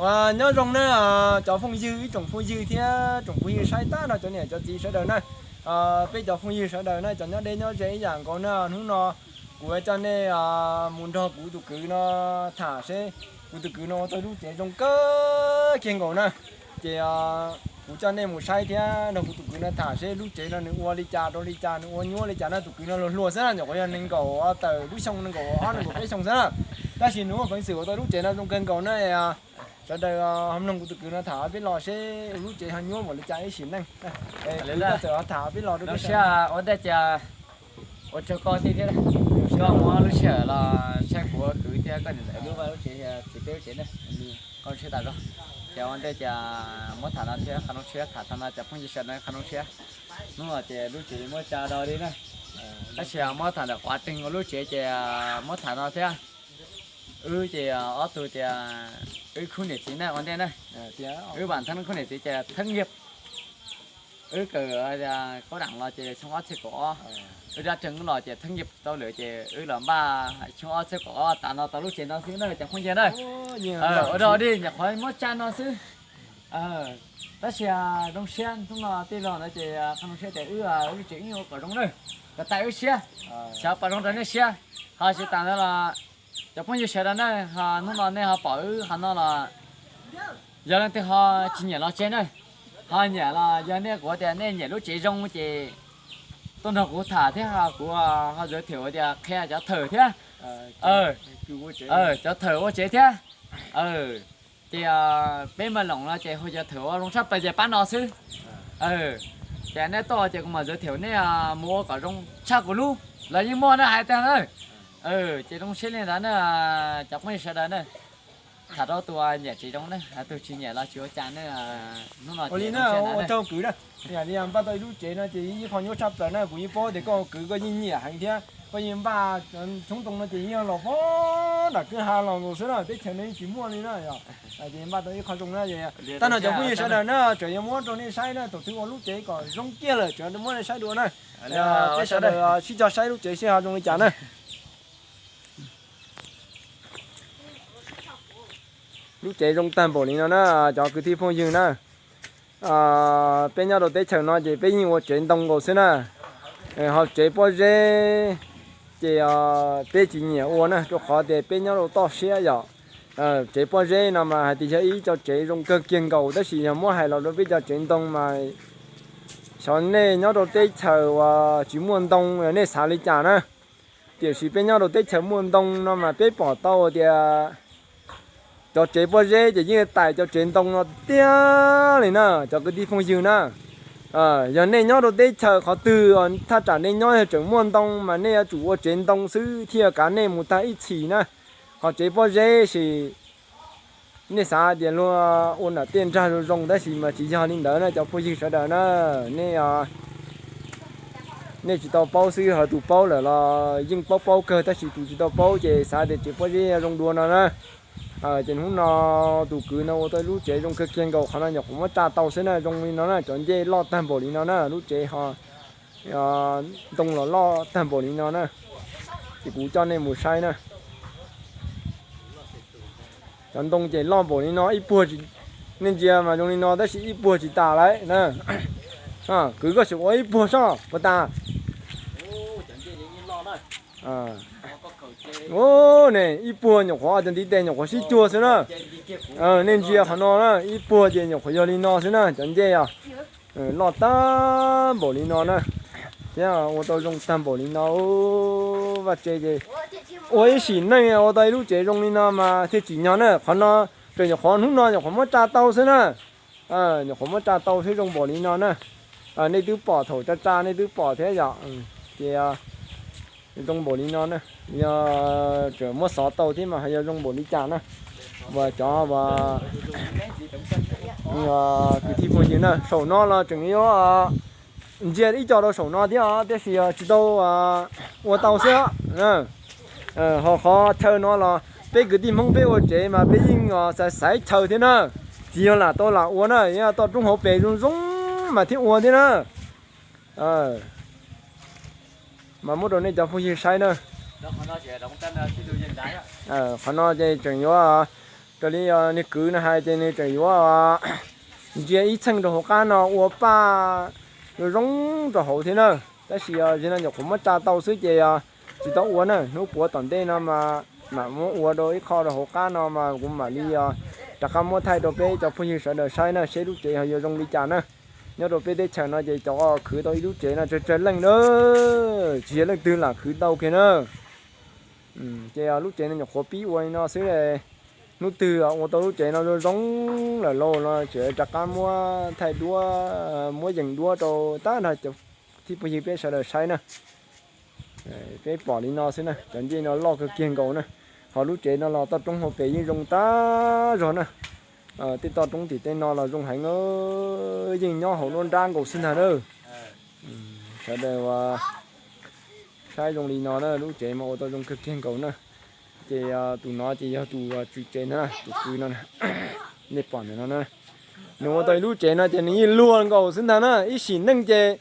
Ua nyob zoo na, cov phooj ywg, ib tsoom phooj ywg thiab tsoom phooj ywg saib tag nrho cov niam cov txiv sawv daws na. Peb cov phooj ywg sawv daws na, cov nyob deb nyob ze ib yam nkaus na, hnub no kuv coj nej mus nrog kuv tus kwv no tham seb kuv tus kwv no ua tau lub tsev zoo kawg kiag nkaus na. Ces kuv coj nej mus saib thiab nrog kuv tus kwv no tham seb lub tsev no nws ua li cas rau li cas, nws ua nyuaj li cas na. Tus kwv no hluas hluas xwb na, nyuam qhuav yog nees nkaum tawm lub xyoo, nees nkaum ob nees nkaum peb xyoo xwb na. Tab sis nws muaj peev xwm ua tau lub tsev no zoo kawg nkaus na. Sawv daws ho mloog kuv tus kwv no tham peb los seb lub tsev ho nyuaj npaum li cas ib sim neej. Kwv, koj txawm ho tham peb los rau peb saib. Ua ntej ces ua tsaug koj thiab, koj muab lub sij hawm los saib kuv ua kwv thiab koj niam ntxawm lub vaj lub tsev, txiv peb lub tsev na. Koj siab tas zog. Ces ua ntej ces muab tham no thiab qhov zoo siab, tham tag no cov phooj ywg sawv daws qhov zoo siab. Hnub no ces lub tsev muab tsa do li na. Tab sis muab tham ntawm qhov teeg ua lub tsev ces muab tham no thiab. Wb ces ob tug tias wb khub niam txiv na ua ntej na. Wb vam theeb khub niam txiv ces theeb yag, wb kawm tias kaub dam los ces xyoo ob txhiab kaum ob, wb dab reeg los ces theeb yag tau lawm ces wb los npaj xyoo ob txhiab kaum ob tas no tau lub tsev no xwb na cov phooj ywg na. Ua dog dig nyuam qhuav muab tsa no xwb. Tab sis zoo siab hnub no tij laug ntawd ces qhov zoo siab tias wb lub tsev ib ua kom zoo na, kom tag wb siab, xyov puas zoo rau nej siab. Ho tsis tas ntawd los cov phooj ywg sawv daws na, ho hnub no nej ho pom wb qhov no los yog leej twg ho tsis nyiam los tsev na, ho nyiam los yog nej kuv tias nej nyiam lub tsev zoo ces tuaj nrog kuv tham thiab kuv ho zawv thiam tias qhia cov thawm thiab, cov thawm ua tsev thiab. Ces peb Maj Loos no ces hu cov thawm ua zoo tshaj plaws ces pab no xwb. Ces nej tuaj ces kuv mam zawv thiam nej mus ua kom zoo tshaj kuv lub los yeej muaj na hais tiag na. Ces zoo siab li ntawd na, cov phooj ywg sawv daws na. Tham rau tus nyiam tsev zoo na, tus tsis nyiam los tsis ua cas na. Hnub no ua li na, ua tsaug kwv na. Yam li npaj tau ib lub tsev no ces ib qho nyuaj tshaj plaws na, kuv yeej paub tias koj kwv koj yeej nyiam heev thiab koj yeej npaj tshoob ntoo no ces yeej los pog nram kwj ha los nkaus xwb na, teb chaws no yeej tsis muaj li na yom. Ces npaj tau ib qho zoo na, tag no cov phooj ywg sawv daws na tseem yuav muab rau nej saib na, thaum twg ua lub tsev kom zoo kiag lawm tseem muab nej saib dua na. Peb sawv daws sib cog saib lub tsev seb ho zoo li cas na. Lub tsev zoo tag npaum li no na, cov kwv tij phooj ywg na. Peb nyob rau teb chaws no ces peb yeej ua tsev ntoo nkaus xwb na. Ho tsev pob zeb ces peb tsis nyiam ua na, rau qhov tias peb nyob rau toj siab yom. Tsev pob zeb no mas hais tias yog ib co tsev zoo kawg kiag nkaus, tab sis yog muab hais los rau peb cov tsev ntoo mas xyov nej nyob rau teb chaws uas tsis muaj ntoo nej xav li cas na. Tiam sis peb nyob rau teb chaws muaj ntoo no mas peb pom tau tias cov tsev pob zeb ces yeej tais cov tsev ntoo no tiag li na cov kwv tij phooj ywg na. Yog nej nyob rau teb chaws qhov twg thaj tsam nej nyob yog tseem muaj ntoo mas nej yuav tsum ua tsev ntoo xwb thiaj kav nej mus tag ib txhis na. Ho tsev pob zeb ces nej xav tias luag ua nram tej nrag zoo zoo tab sis mas tsis yog li ntawd na cov phooj ywg sawv daws na. Nej, nej tsis tau paub xwb, ho tus paub lawm los yeej paub paub kawg tab sis tus tsis tau paub ces xav tias tsev pob zeb zoo dua no na. Ces hnub no tus kwv no ua tau lub tsev zoo kawg kiag nkaus, qhov no nyuam qhuav muab tsa tau xwb na, zoo li no na, cov ncej loj tag npaum li no na, lub tsev ho ntoo los loj tag npaum li no na. Ces kuv coj nej mus saib na. Cov ntoo ces loj npaum li no ib puag, nej ntsia mas zoo li no tab sis ib puag tsis tas lawm na. Kwv koj sim ua ib puag soj puas tas. Ne, ib puag nyuam qhuav cov ntiv tes nyuam qhuav sib cuag xwb na. Nej ntsia qhov no na, ib puag ces nyuam qhuav yog li no xwb na cov ncej os. Loj tag npaum li no na, thiab ua tau zoo tag npaum li no. Vaj tse ces ua ib sim neej ua tau ib lub tsev zoo li no mas thiaj tsim nyog na. Qhov no tseem nyuam qhuav hnub no nyuam qhuav muab tsa tau xwb na. Nyuam qhuav muab tsa tau xwb zoo npaum li no na. Nej twb pom thaum tsa tsa nej twb pom thiab yom. Ces zoo npaum li no na, yog tseem muab xov tau thiab mas yog zoo npaum li cas na. Uas cov uas kwv tij phooj ywg na, saum no los tseem yuav ntsia ib co rau saum no thiab os, tiam sis tsis tau ua tau xwb. Ho qhov chaw no los peb kwv tij Hmoob peb ua tsev mas peb yeej xaiv xaiv chaw thiab na, tsis yog lam tau lam ua na, yog toj roob hauv pes zoo zoo mas thiaj ua thiab na. Mas muab rau nej cov phooj ywg saib na. Qhov no ces tseem yuav Raws li yog nws kwv no hais ces nws tseem yuav ntsia ib txheej rau hauv qab no ua paj zoo zoo rau hauv thiab na. Tab sis yog zaum no nyuam qhuav muab tsa tau xwb ces yog tsis tau ua na, hnub puav tom ntej no mas mam muab ua rau ib qho rau hauv qab no mas kuv mam li yog rov qab muab thaij rau peb cov phooj ywg sawv daws saib na, seb lub tsev ho yuav zoo li cas na. Nyob rau peb teb chaws no ces cov khwv tau ib lub tsev no tsawg tsawg leej na, tsis yog leej twg lam khwv tau kiag na. Ces lub tsev no nyuam qhuav pib ua li no xwb, hnub twg ua tau lub tsev no zoo zoo lawm lauj no tseem rov qab muab thaij duab, muab yees duab rau tag nrho cov thib phooj ywg peb sawv daws saib na. Peb pom li no xwb na, cov ncej no loj kawg kiag nkaus na. Ho lub tsev no los toj roob hauv pes yeej zoo tag zog na. Tej toj roob tim tej no los zoo heev, yeej nyob hauv nruab nrab nkaus xwb ntag na. Sawv daws ua saib zoo li no na, lub tsev mas ua tau zoo kawg kiag nkaus na. Ces tus no ces yog tus tswv tsev ntag, tus kwv no, nej pom ntawm no na. Nws ua tau ib lub tsev no ces nws yeej luag nkaus xwb ntag na, ib sim neej ces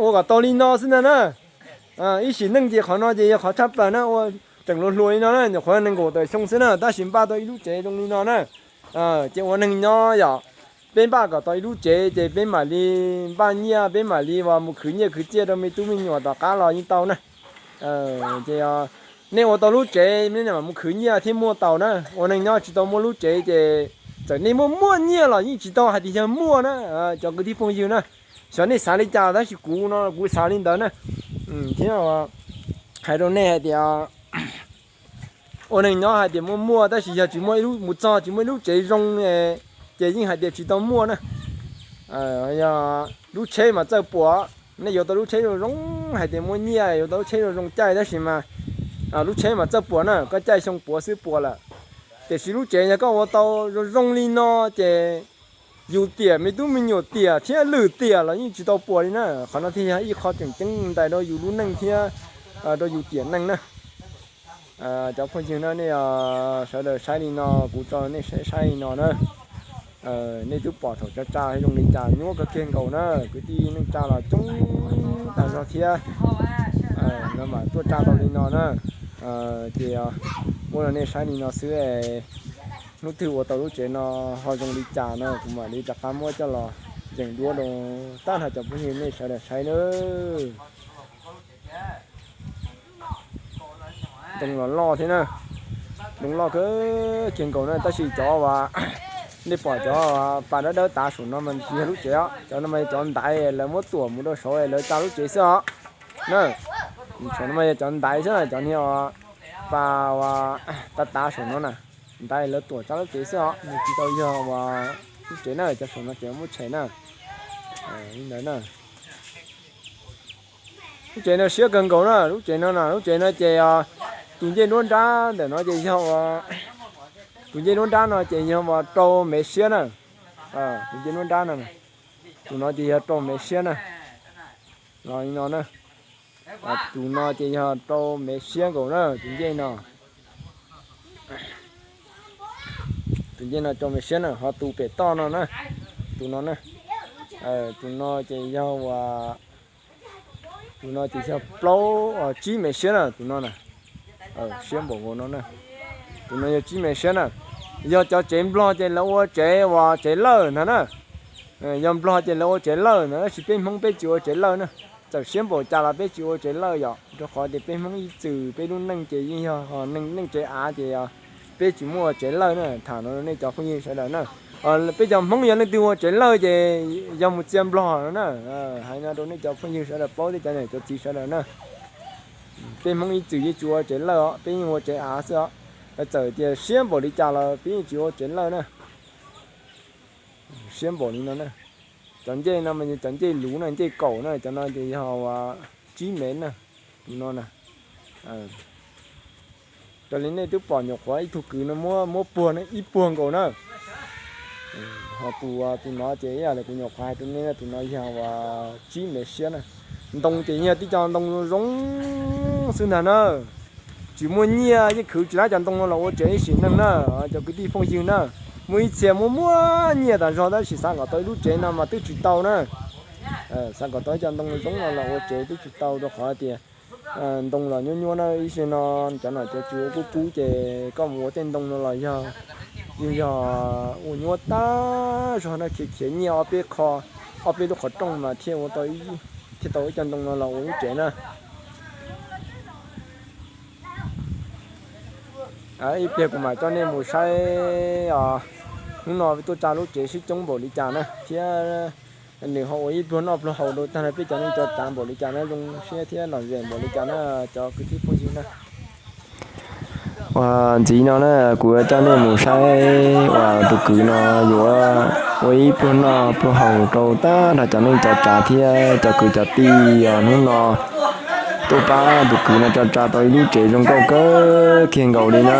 ua kom tau li no xwb ntag na. Ib sim neej ces qhov no ces yog qhov tshaj plaws na, ua tseem luag hluas li no na, nyuam qhuav nees nkaum tawm xyoo xwb na tab sis npaj tau ib lub tsev zoo li no na. Ces ua neeg nyob yom, peb npaj kom tau ib lub tsev ces peb mam li npaj nyiaj, peb mam li mus khwv nyiaj khwv txiaj rau me tub me nyuam tom qab los yeej tau na. Ces nej ua tau lub tsev nej mam mus khwv nyiaj thiaj muaj tau na. Ua neeg nyob tsis tau muaj lub tsev ces txawm nej muaj muaj nyiaj los yeej tsis tau hais tias yog muaj na, cov kwv tij phooj ywg na. Xyov nej xav li cas tab sis kuv no kuv xav li ntawd na. Thiab hais rau nej hais tias ua neeg nyob hais tias muaj muaj tab sis yog tsis muaj ib lub, mus txog tsis muaj ib lub tsev zoo ces yeej hais tias tsis tau muaj na. Yog lub tsheb mas txawj puas, nej yuav tau lub tsheb zoo zoo hais tias muaj nyiaj yuav tau lub tsheb zoo zoo caij tab sis mas lub tsheb mas txawj puas na, koj caij xyoo puav xwb puas lawm. Tiam sis lub tsev yog koj ua tau zoo zoo li no ces yus tiam me tub me nyuam tiam thiab lwm tiam los yeej tsis tau puas li na. Qhov no thiaj yog ib qho tseem ceeb ntais rau yus lub neej thiab rau yus tiam neej na. Cov phooj ywg na, nej sawv daws saib li no, kuv tso nej saib saib li no na. Nej twb pom thaum tsa tsa zoo li cas, nyuaj kawg kiag nkaus na, kwv tij neej tsa los coob tag zog thiab. No mam tuaj tsa tau li no na. Ces muab rau nej saib li no xwb, hnub twg ua tau lub tsev no ho zoo li cas no kuv mam li rov qab muab coj los yees duab rau tag nrho cov phooj ywg nej sawv daws saib na. Ntoo los loj thiab na, ntoo loj kawg kiag nkaus na, tab sis cov uas nej pom cov pas dawb dawb tav saum no mas tsis yog lub tsev os, cov no mas yog cov ntaiv lawv muab tuam mus rau saud lawv tsa lub tsev xwb os. Na, saum no mas yog cov ntaiv xwb, cov niag pas uas tav tav saum no na, ntaiv lawv tuam tsa lub tsev xwb os, nws tsis tau yog uas lub tsev na, cov saum no ces muab tshem na. Li ntawd na. Lub tsev no siab kawg nkaus na, lub tsev no na, lub tsev no ces tus ncej nruab nrab ntawm no ces yog ua, tus ncej nruab nrab no ces yog uas rau mev siab na. Tus ncej nruab nrab no, tus no ces yog rau mev siab na. Los li no na, tus no ces yog rau mev siab nkaus na, tus ncej no. Tus ncej no rau mev siab na, ho tus pem toj no na, tus no na, tus no ces yog uas, tus no ces yog plaub, tsib mev siab na, tus no na. Siab npaum nkaus no na. Tus no yog tsib mev siab na. Yog cov tsev nplog ces lawv ua tsev uas tsev lawj ntag na. Yog nplog ces lawv ua tsev lawj ntag, tab sis peb Hmoob peb tsis ua tsev lawj na. Txawm siab npaum cas los peb tsis ua tsev lawj yom, rau qhov tias peb Hmoob ib txwm peb lub neej ces yeej yog neej tsev av ces peb tsis muaj ua tsev lawj na. Tham no nej cov phooj ywg sawv daws na, peb cov Hmoob yog leej twg ua tsev lawj ces yog mus txia nplog no na. Hais no rau nej cov phooj ywg sawv daws paub thiab cov niam cov txiv sawv daws na. Peb Hmoob ib txwm yeej tsis ua tsev lawj os, peb yeej ua tsev av xwb os. Txawm tias siab npaum li cas los peb yeej tsis ua tsev lawj na. Siab npaum li no na. Cov ncej no mas yog cov ncej luv na, ncej kaum na, cov no ces yog uas tsib mev na, tus no na. Raws li nej twb pom nyuam qhuav ib tug kwv no muab muab puag na, ib puag nkaus na. Ho tus, tus no ces ib yam li kuv nyuam qhuav hais rau nej, tus no yog uas tsib mev siab na. Ntoo ces yog tib co ntoo zoo zoo xwb ntag na. Tsis muaj nyiaj yeej khwv tsis laib cov ntoo no los ua tsev ib sim neej na, cov kwv tij phooj ywg na. Muaj ib txhia muaj muaj nyiaj tas zog tab sis xav kom tau ib lub tsev no mas twb tsis tau na. Xav kom tau ib co ntoo zoo no los ua tsev twb tsis tau rau qhov tias ntoo los nyuab nyuab na, ib zaug no cov nom cov tswv ua kub kub ces koj mus ua tej ntoo no los yog, yog ua nyuab tag zog na, khiav khiav nyiaj ob peb qho, ob peb lub qhov rooj mas thiaj ua tau, thiaj tau ib co ntoo no los ua lub tsev na. Ib pliag kuv mam coj nej mus saib os, hnub no tuaj tsa lub tsev sib coob npaum li cas na thiab nws ho ua ib pluag noj pluag haus rau tag nrho peb cov neej cov tsav npaum li cas na, zoo siab thiab lom zem npaum li cas na cov kwv tij phooj ywg na. Ua ntxiv no na kuv yuav coj nej mus saib uas tus kwv no yuav ua ib pluag noj pluag haus rau tag nrho cov neej cov tsav thiab cov kwv cov tij os. Hnub no tuaj pab tus kwv no tso tsa tau ib lub tsev zoo nkauj kawg kiag nkaus li na.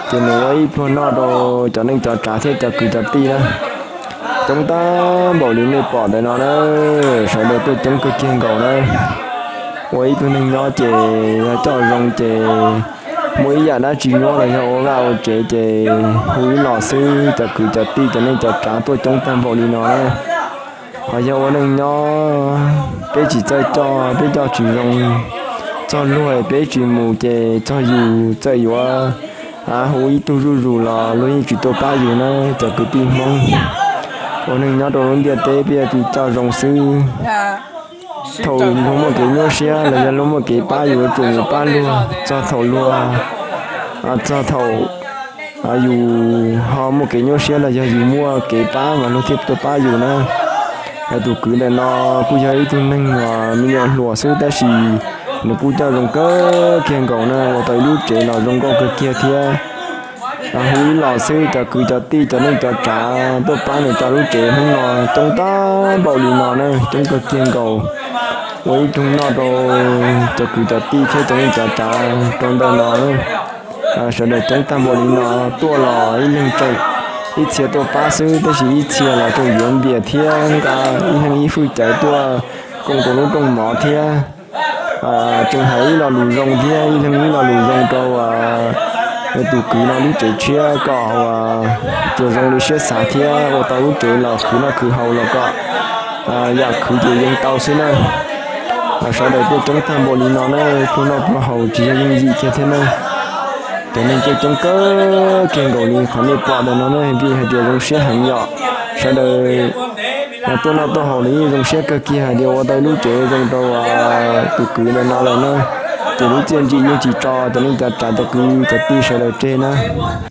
Ces nws ua ib pluag noj rau cov neej cov tsav thiab cov kwv cov tij na. Coob tag npaum li nej pom ntawm no na, sawv daws tuaj coob kawg kiag nkaus na. Ua ib tug neeg nyob ces yog coj zoo ces muaj ib yam dab tsi nyuab los yog ua vaj ua tsev ces hu ib los xwb, cov kwv cov tij cov neej cov tsav tuaj coob tag npaum li no na. Ho yog ua neej nyob peb tsis txawj coj, peb coj tsis zoo, txog luag peb tsis mus ces txog yus txawm yuav hu ib tug zuj zus los luag yeej tsis tuaj pab yus na. Cov kwv tij Hmoob, ua neeg nyob rau lub ntiaj teb peb yuav tsum coj zoo xwb. Thaum luag muaj kev nyuaj siab los yog luag muaj kev pab yus yuav tsum mus pab luag. Txog thaum luag, txog thaum yus ho muaj kev nyuaj siab los yog yus muaj kev pab mas luag thiaj tuaj pab yus na. Tus kwv ntawm no kuj yog ib tug neeg uas me nyuam hluas xwb tab sis nws kuj coj zoo kawg kiag nkaus na, ua tau ib lub tsev los zoo nkauj kawg kiag thiab. Hu ib los xwb, cov kwv cov tij cov neej cov tsav tuaj pab nws tso lub tsev hnub no coob tag npaum li no na, coob kawg kiag nkaus. Ua ib tug noj rau cov kwv cov tij thiab cov neej cov tsav rau ntawm no na. Sawv daws coob tag npaum li no tuaj los ib leeg tseem ib txhia tuaj pab xwb tab sis ib txhia los tseem yuav npias thiab nqa ib leeg ib hwj cawv tuaj koom rau lub rooj mov thiab tseem hais ib lo lus zoo thiab ib leeg ib lo lus zoo rau tus kwv no lub tsev tshiab kom tsuas zoo li siab xav thiab ua tau lub tsev los khwv noj khwv haus los kom yam khwv ces yeej tau xwb na. Sawv daws tuaj coob tag npaum li no na, pluag noj pluag haus tsis yog yooj yim kiag thiab na. Cov neeg tuaj coob kawg kiag nkaus li qhov nej pom ntawm no na, vim hais tias zoo siab heev yom. Sawv daws tuaj noj tuaj haus los yeej zoo siab kawg kiag hais tias ua tau ib lub tsev zoo rau tus kwv ntawm no lawm na. Ces lub txiaj ntsim yeej tsis tso cov neej cov tsav cov kwv cov tij sawv daws tseg na.